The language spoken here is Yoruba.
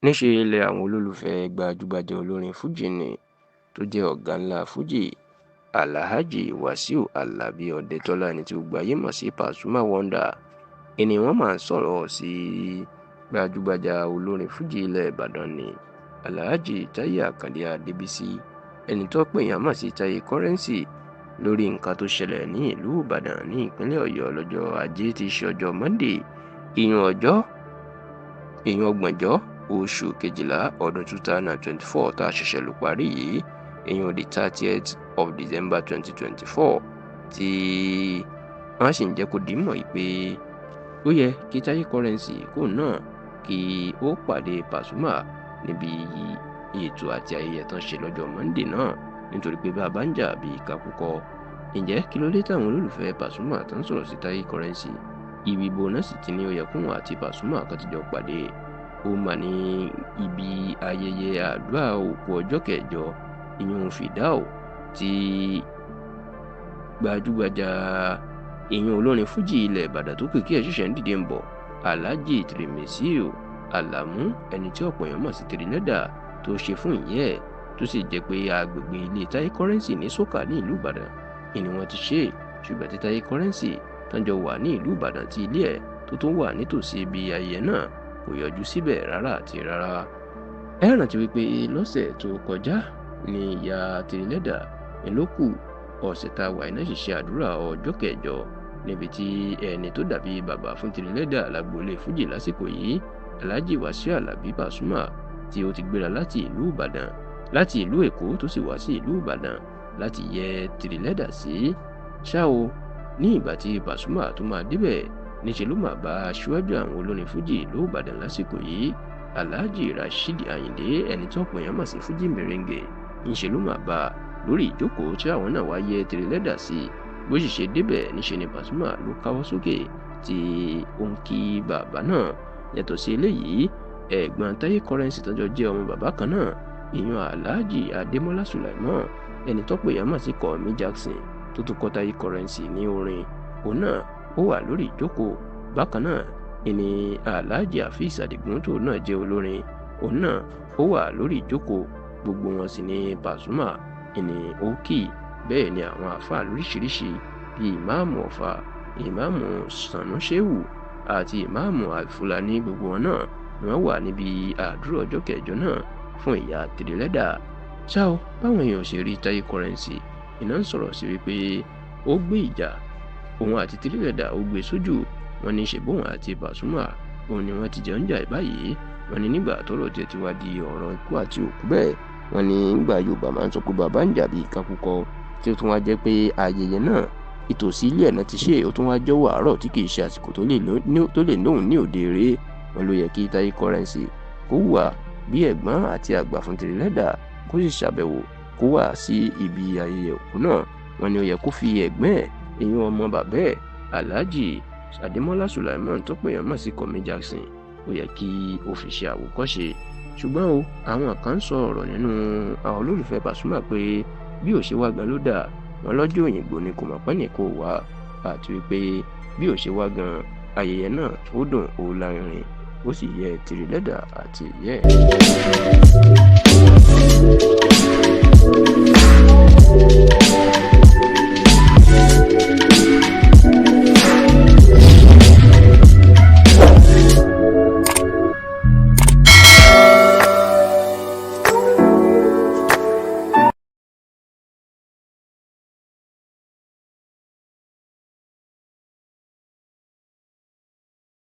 Níṣẹ́ làwọn olólùfẹ́ gbajúgbajà olórin fuji nni tó jẹ́ ọ̀gá ńlá fuji, Alhaji Wasiu Alabi Odetola, ẹni tí gbogbo ayé mọ̀ sí Pasuma Wonder, ni wọ́n máa ń sọ̀rọ̀ sí gbajúgbajà olórin fuji ilẹ̀ Ìbàdàn ní Alhaji Taye Akande Adébísí, ẹni tọ́pọ̀ èèyàn mọ̀ sí Taye Currency, lórí nǹkan tó ṣẹlẹ̀ ní ìlú Ìbàdàn ní ìpínlẹ̀ Ọ̀yọ́ lọ́jọ́ Ajé tí í ṣe ọjọ́ Monday, ìyún ọgbọ̀njọ́ oṣù kejìlá ọdún 2024 tá a ṣẹ̀ṣẹ̀ lò parí yìí, ìyún the 30th of December 2024, tí wọ́n sì ń jẹ́ kó di mọ̀ pé ó yẹ kí Taye Currency kóun náà kí ó pàdé Pasuma níbi ètò àti ayẹyẹ tán ṣe lọ́jọ́ Monday náà, nítorí pé bá a bá ń jà bíi kakúkọ. Ǹjẹ́ kí ló dé táwọn olólùfẹ́ Pasuma tó ń sọ̀rọ̀ sí Taye Currency? Ibi ibo náà sì ti ní ó yẹ kóun àti Pasuma kan ti jọ pàdé? Ó mà ní ibi ayẹyẹ àdúrà òkú ọjọ́ kẹjọ, ìyún fìdáò, tí gbajúgbajà ìyún olórin fújì ilẹ̀ Ìbàdàn tó kìkì ẹ̀ ṣẹ̀ṣẹ̀ ń dìde ń bọ̀, Alhaji Tirimisiu Alamu, ẹni tí ọ̀pọ̀ èèyàn mọ̀ sí Tìrìlẹ́dà, tó ṣe fún ìyẹ́ ẹ̀, tó sì jẹ́ pé agbègbè ilé Taye Currency ní Sókà ní ìlú Ìbàdàn ni wọ́n ti ṣe é. Ṣùgbọ́n tí Taye Currency tán jọ wà ní ìlú Ìbàdàn tí ilé ẹ̀ tó tún wà nítòsí ibi ayẹyẹ náà kò yọjú síbẹ̀ rárá àti rárá. Ẹ rántí wípé lọ́sẹ̀ tó kọjá ní ìyá Tìrìlẹ́dà ló kù, ọ̀sẹ̀ tá a wà iná sì ṣe àdúrà ọjọ́ kẹjọ, níbi tí ẹni tó dàbí bàbá fún Tìrìlẹ́dà lágboolé fújì lásìkò yìí, Alhaji Wasiu Alabi Pasuma, tí ó ti gbéra láti ìlú Ìbàdàn, láti ìlú Èkó, tó sì wá sí ìlú Ìbàdàn láti yẹ Tìrìlẹ́dà sí. Ṣá o, ní ìgbà tí Pasuma tó máa débẹ̀, níṣẹ́ ló máa bá aṣíwájú àwọn olórin fújì ìlú Ìbàdàn lásìkò yìí, Alhaji Rasheed Ayinde, ẹni tí ọ̀pọ̀ èèyàn mọ̀ sí Fuji Merengue, ńṣe ló máa bá lórí ìjókòó tí àwọn náà wá yẹ Tìrìlẹ́dà sí. Bó sì ṣe débẹ̀, níṣẹ́ ni Pasuma ló káwọ́ sókè tí ó ń kí bàbá náà. Yàtọ̀ sí eléyìí, ẹ̀gbọ́n Taye Currency tọ́jọ́ jẹ́ ọmọ bàbá kan náà, ìyún Alhaji Adémọ́lá Sulaimon, ẹni tọ́pọ̀ èèyàn mọ̀ sí Kọ̀mí Jackson, tó tún kọ́ Taye Currency ní orin, òun náà ó wà lórí ìjókòó. Bákan náà ìní Alhaji Afeez Adigun, tó náà jẹ́ olórin, òun náà ó wà lórí ìjókòó. Gbogbo wọn sì ní Pasuma ìní òkì. Bẹ́ẹ̀ ni àwọn àáfàá lóríṣiríṣi bíi ìmáàmù Ọ̀fà, ìmáàmù Sànú Shehu àti ìmáàmù Alfulani, gbogbo wọn náà ni wọ́n wà níbi àdúrà ọjọ́ kẹjọ náà fún ìyá Tìrìlẹ́dà. Ṣá o, báwọn èèyàn ṣe rí Taye Currency iná ń sọ̀rọ̀ sí wípé ó gbé ìjà òun àti Tìrìlẹ́dà ó gbé sójú wọn ní ṣe bóun àti Pasuma òun ni wọ́n ti jọ ń jà báyìí. Wọ́n ní nígbà tọ́rọ̀ tiẹ̀ ti wá di ọ̀rọ̀ ikú àti òkú bẹ́ẹ̀, wọ́n ní nígbà Yorùbá máa ń sọ pé bàbá ń jà bíi kakúkọ, tí ó tún wá jẹ́ pé ayẹyẹ náà ìtòsí ilé ẹ̀ náà ti ṣe, ó tún wá jọ́wọ́ àárọ̀ tí kìí ṣe àsìkò tó lè nóhùn ní òde eré. Wọn ló yẹ kí Taye Currency kó wà bí ẹ̀gbọ́n àti àgbà fún Tìrìlẹ́dà, kó sì ṣàbẹ̀wò kó wá sí ibi ayẹyẹ òkú náà. Wọ́n ní ó yẹ kó fi ẹ̀gbọ́n ẹ̀, ìyún ọmọ bàbá ẹ̀, Alhaji Adémọ́lá Sulaimon tó pè yàn mọ̀ sí Kọ̀mí Jackson, ó yẹ kí ó fi ṣe àwòkọ́ṣe. Ṣùgbọ́n o, àwọn kan ń sọ ọ̀rọ̀ nínú àwọn olólùfẹ́ Pasuma pé bí ò ṣe wá gan ló dà wọ́n lọ́jọ́ òyìnbó ni kò mọ̀ pẹ́ ní kò wá, àti wípé bí ò ṣe wá gan ayẹyẹ náà ó dùn, ó lárinrin, ó sì yẹ Tìrìlẹ́dà àti ìyẹ́ ẹ̀.